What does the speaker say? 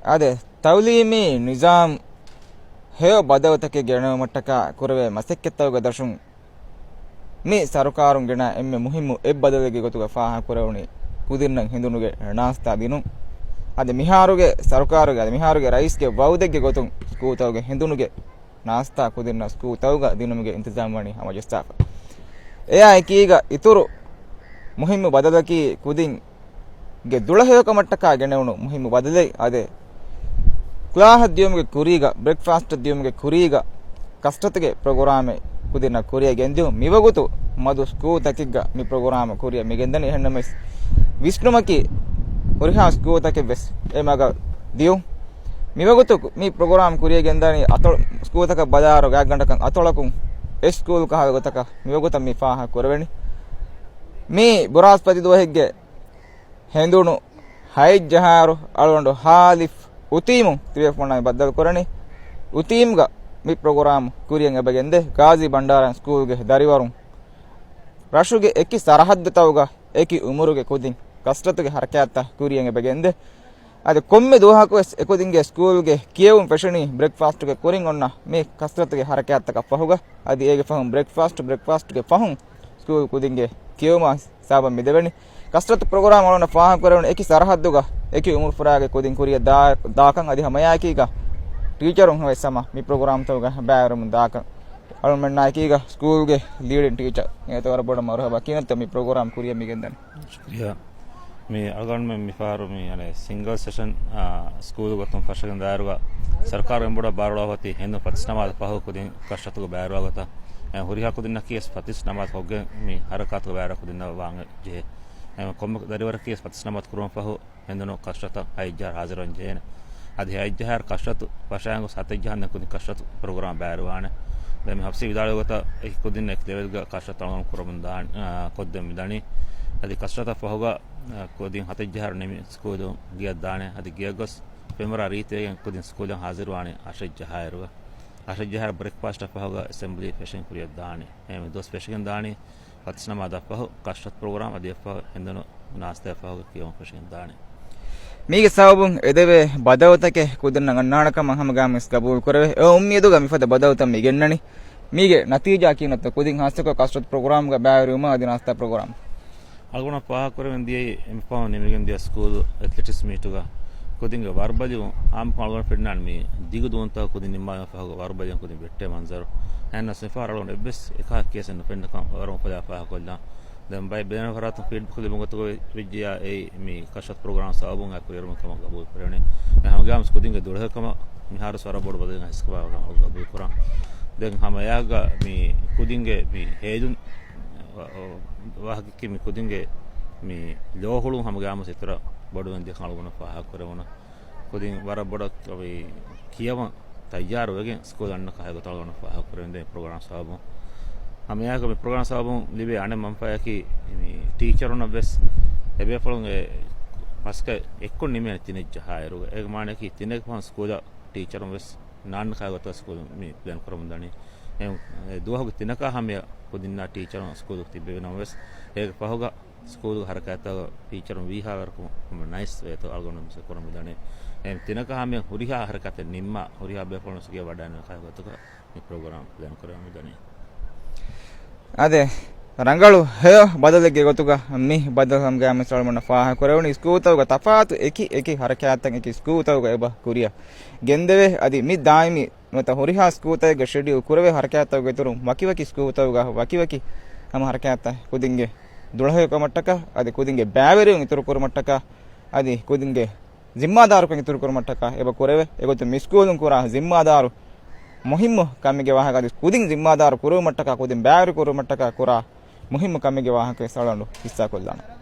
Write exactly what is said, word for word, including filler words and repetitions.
އާދެ، ތައުލީމީ ނިޒާމް ހެޔޮ ބަދަލުތަކެއް ގެނައުމަށްޓަކާ ކުރެވޭ މަސައްކަތްތަކުގެ ދަށުން މި ސަރުކާރުން ގެނައި އެންމެ މުހިއްމު އެއް ބަދަލެއްގެ ގޮތުގަ ފާހަގަކުރެވުނީ ކުދިންނަށް ހެނދުނުގެ ނާސްތާ ދިނުން. އަދި މިހާރުގެ ސަރުކާރުގެ، އަދި މިހާރުގެ ރައީސްގެ ވައުދެއްގެ ގޮތުން ސްކޫލްތަކުގެ ހެނދުނުގެ ނާސްތާ ކުދިންނަށް ސްކޫލްތަކުގަ ދިނުމުގެ އިންތިޒާމް ވަނީ ހަމަޖައްސާފަ. އެއާ އެކީގަ އިތުރު މުހިއްމު ބަދަލަކީ ކުދިންގެ ދުޅަހެޔޮކަމަށްޓަކާ ގެނެވުނު މުހިއްމު ބަދަލެއް. އާދެ، ކުލާހަށް ދިޔުމުގެ ކުރީގަ، ބްރެކްފާސްޓް ދިޔުމުގެ ކުރީގަ، ކަސްރަތުގެ ޕްރޮގްރާމެއް ކުދިންނަށް ކުރިއަށް ގެންދިޔުން. މިވަގުތު މަދު ސްކޫލްތަކެއްގަ މި ޕްރޮގްރާމް ކުރިއަށް މި ގެންދަނީ. އެހެންނަމަވެސް، ވިސްނުމަކީ ހުރިހާ ސްކޫލްތަކެއް ވެސް އެ މަގަށް ދިޔުން. މިވަގުތު މި ޕްރޮގްރާމް ކުރިއަށް ގެންދަނީ އަތޮޅު ސްކޫލްތަކަށް ބަލާއިރު ގާތްގަނޑަކަށް އަތޮޅަކުން އެއް ސްކޫލް ކަހަލަ ގޮތަކަށް މިވަގުތަށް މި ފާހަގަ ކުރެވެނީ. މީ ބުރާސްފަތި ދުވަހެއްގެ ހެނދުނު ހައެއް ޖަހާއިރު އަޅުގަނޑު ހާލިފް އުތީމު ތިބޭފުޅުންނާ ބައްދަލު ކުރަނީ. އުތީމްގަ މި ޕްރޮގްރާމް ކުރިއަށް އެބަ ގެންދޭ. ގާޒީ ބަންޑާރަ ސްކޫލްގެ ދަރިވަރުން ރަށުގެ އެކި ސަރަހައްދުތަކުގަ އެކި އުމުރުގެ ކުދިން ކަސްރަތުގެ ހަރަކާތްތައް ކުރިއަށް އެބަ ގެންދޭ. އަދި ކޮންމެ ދުވަހަކުވެސް އެކުދިންގެ ސްކޫލްގެ ކިޔެވުން ފެށުނީ ބްރެކްފާސްޓުގެ ކުރިން އޮންނަ މި ކަސްރަތުގެ ހަރަކާތްތަކަށް ފަހުގަ. އަދި އޭގެ ފަހުން ބްރެކްފާސްޓް، ބްރެކްފާސްޓުގެ ފަހުން ސްކޫލް ކުދިންގެ ކިޔެވުމާ ހިސާބަށް މިދެވެނީ. ކަސްރަތު ޕްރޮގްރާމް އަޅުގަނޑަށް ފާހަގަކުރެވުނު އެކި ސަރަހައްދުގަ އެކި އުމުރުފުރާގެ ކުދިން ކުރިއަށް ދާ، ދާކަން އަދި ހަމައެއާއެކީގަ ޓީޗަރުން ވެސް ހަމަ މި ޕްރޮގްރާމްތަކުގަ ބައިވެރިވަމުން ދާކަން. އަޅުގަނޑުމެންނާއެކީގަ ސްކޫލްގެ ލީޑިން ޓީޗަރ އޭތަ ވަރަށް ބޮޑަށް މަރުހަބާ ކިޔަންތޯ މި ޕްރޮގްރާމް ކުރިއަށް މި ގެންދަނީ. ޝުކުރިއްޔާ. މި އަޅުގަނޑުމެން މިފަހަރު މި އަނެއް ސިންގަލް ސެޝަން، އާ، ސްކޫލު ގޮތުން ފަށަގެން ދާއިރުގަ ސަރުކާރު އެނބުރާ ބާރުއަޅާފަ އޮތީ ހެނދުނު ފަތިސް ނަމާދަށް ފަހު ކުދިން ކަސްރަތުގަ ބައިވެރިވާ ގޮތަށް. އެ، ހުރިހާ ކުދިންނަކީ ވެސް ފަތިސް ނަމާދު ކޮށްގެން މި ހަރަކާތުގަ ބައިވެރިވާ ކުދިންނަށް ވާން ޖެހޭ. އެ، ކޮންމެ ދަރިވަރަކީ ވެސް ފަތިސް ނަމާދު ކުރުމަށް ފަހު ހެނދުނު ކަސްރަތަށް ހައެއްޖަހާއިރު ހާޒިރުވާން ޖެހޭނެ. އަދި ހައެއްޖަހާއިރު ކަސްރަތު ފަށައިގެން ގޮސް ހަތެއްޖަހާ ދެން ކުދިން ކަސްރަތު ޕްރޮގްރާމް ބައިވެރިވާނެ. ދެން މި ހަފްސީ ވިދާޅުވި ގޮތަށް އެކި ކުދިން އެކި ލެވެލްގަ ކަސްރަތު އަޅުގަނޑު ކުރަމުން ދާން، އާ، ކޮށްދެމުން ދަނީ. އަދި ކަސްރަތަށް ފަހުގަ، އާ، ކުދިން ހަތެއްޖަހާއިރު ނިމި ސްކޫލު ގެއަށް ދާނެ. އަދި ގެއަށް ގޮސް ފެންވަރާ ރީތިވެގެން ކުދިން ސްކޫލަށް ހާޒިރުވާނެ އަށެއްޖަހާއިރުގަ. އަށެއްޖަހާއިރު ބްރެކްފާސްޓަށް ފަހުގަ އެސެމްބްލީ ފެށިގެން ކުރިއަށް ދާނެ. އެހެން ދުވަސް ފެށިގެން ދާނީ ފަތިސް ނަމާދަށް ފަހު ކަސްރަތު ޕްރޮގްރާމް އަދި އެއަށް ފަހު ހެނދުނު ނާސްތާއަށް ފަހުގަ ކިޔެވުން ފެށިގެން ދާނެ. މީގެ ސަބަބުން އެދެވޭ ބަދަލުތަކެއް ކުދިންނަށް އަންނާނެ ކަމަށް ހަމަގައިމުވެސް ގަބޫލު ކުރެވޭ. އެ އުއްމީދުގަ މިފަދަ ބަދަލުތައް މި ގެންނަނީ. މީގެ ނަތީޖާ ކިހިނެއްތޯ ކުދިން ހާއްސަކޮށް ކަސްރަތު ޕްރޮގްރާމްގަ ބައިވެރިވުމާ އަދި ނާސްތާ ޕްރޮގްރާމް؟ އަޅުގަނޑަށް ފާހަގަކުރެވެން ދިޔައީ އެންމެ ފަހުން ނިމިގެން ދިޔަ ސްކޫލް އެތްލެޓިކްސް މީޓުގަ ކުދިންގެ ވަރުބަލިވުން އާއްމުކޮށް އަޅުގަނޑަށް ފެންނާނެ މި ދިގު ދުވަހުންތަކަށް ކުދިން ނިންމާލުމަށް ފަހުގަ ވަރުބަލިވުން ކުދިން ވެއްޓޭ މަންޒަރު. އެހެންނަމަވެސް މިފަހަރު އަޅުގަނޑު އެއްވެސް އެކަހަލަ ކޭސެއް ނުފެންނަކަން ވަރަށް އުފަލާ ފާހަގަކޮށްލާން. ދެން ބައެއް ބޭނުން ފަރާތުން ފީޑްބެކް ލިބުނު ގޮތުގަ ވެއްޖެޔާ އެއީ މި ކަސްރަތު ޕްރޮގްރާމް ސަބަބުން އައި ކުރިއެރުމުގެ ކަމަށް ގަބޫލު ކުރެވެނީ. އެ ހަމަގައިމުވެސް ކުދިންގެ ދުޅަހެޔޮކަމަށް މިހާރުވެސް ވަރަށް ބޮޑު ބަދަލެއް ހަސްކަމާ ގަބޫލު ކުރަން. ދެން ހަމައެއާގަ މި ކުދިންގެ މި ހޭދުން ވާ-، ވާހަކައަކީ މި ކުދިންގެ މި ލޯހުޅުން ހަމަގައިމުވެސް އިތުރަށް ބޮޑުވެގެން ދިޔަ ކަން އަޅުގަނޑަށް ފާހަގަކުރެވުނު. ކުދިން ވަރަށް ބޮޑަށް ކަވި ކިޔަވަން ތައްޔާރުވެގެން ސްކޫލް އަންނަ ކަހަލަ ގޮތަށް އަޅުގަނޑު ފާހަގަކުރެވެންދެން މި ޕްރޮގްރާމް ސަބަބުން. ހަމައެއާގަ މި ޕްރޮގްރާމް ސަބަބުން ލިބޭ އަނެއް މަންފާއަކީ މި ޓީޗަރުންނަށް ވެސް އެބޭފުޅުން އެ މަސައްކަތް އެއްކޮށް ނިމޭނެ ތިނެއްޖަހާއިރު. އޭގެ މާނައަކީ ތިނެއްގެ ފަހުން ސްކޫލަށް ޓީޗަރުން ވެސް ނާންނަ ކަހަލަ ގޮތަށް ސްކޫލް މި ޕްލޭން ކުރަމުން ދަނީ. އެ، އެ ދުވަހުގެ ތިނަކާ ހަމަޔަށް ކުދިންނާ ޓީޗަރުން ސްކޫލު ތިއްބެވި ނަމަވެސް، އޭގެ ފަހުގަ ސްކޫލުގެ ހަރަކާތްތަކަށް ޓީޗަރުން ވީހާވަރަކު ހަމަ ނައިސް ވޭތޯ އަޅުގަނޑު މިސް ކުރަމުން ދަނީ. އެ ތިނަކާ ހަމަޔަށް ހުރިހާ ހަރަކާތެއް ނިންމާ، ހުރިހާ ބޭފުޅުން ސްކޫލަށް ވަޑައިންނަ ކަހަލަ ގޮތުގަ މި ޕްރޮގްރާމް ޕްލޭން ކުރަމުން ދަނީ. އާދެ، ރަނގަޅު ހެޔޮ ބަދަލެއްގެ ގޮތުގަ މި ބަދަލު ހަމަގައިމުވެސް އަޅުގަނޑަށް ފާހަގަކުރެވުނީ ސްކޫލްތަކުގަ ތަފާތު އެކި އެކި ހަރަކާތްތައް އެކި ސްކޫލްތަކުގަ އެބަ ކުރިއަށް ގެންދެވޭ. އަދި މި ދާއިމީ ނުވަތަ ހުރިހާ ސްކޫލްތަކެއްގެ ޝެޑިއުލް ކުރެވޭ ހަރަކާތްތަކުގެ އިތުރުން ވަކިވަކި ސްކޫލްތަކުގަ ވަކިވަކި ހަމަ ހަރަކާތްތައް ކުދިންގެ ދުޅަހެޔޮކަމަށްޓަކާ އަދި ކުދިންގެ ބައިވެރިވުން އިތުރުކުރުމަށްޓަކާ އަދި ކުދިންގެ ޒިންމާދާރުކަން އިތުރުކުރުމަށްޓަކާ އެބަ ކުރެވޭ. އެގޮތުން މި ސްކޫލުން ކުރާ ޒިންމާދާރު މުހިއްމު ކަމެއްގެ ވާހަކަ އަދި ކުދިން ޒިންމާދާރު ކުރެވުމަށްޓަކާ ކުދިން ބައިވެރި ކުރުމަށްޓަކާ ކުރާ މުހިއްމު ކަމެއްގެ ވާހަކަ ވެސް އަޅުގަނޑު ހިއްސާކޮށްލާނަން.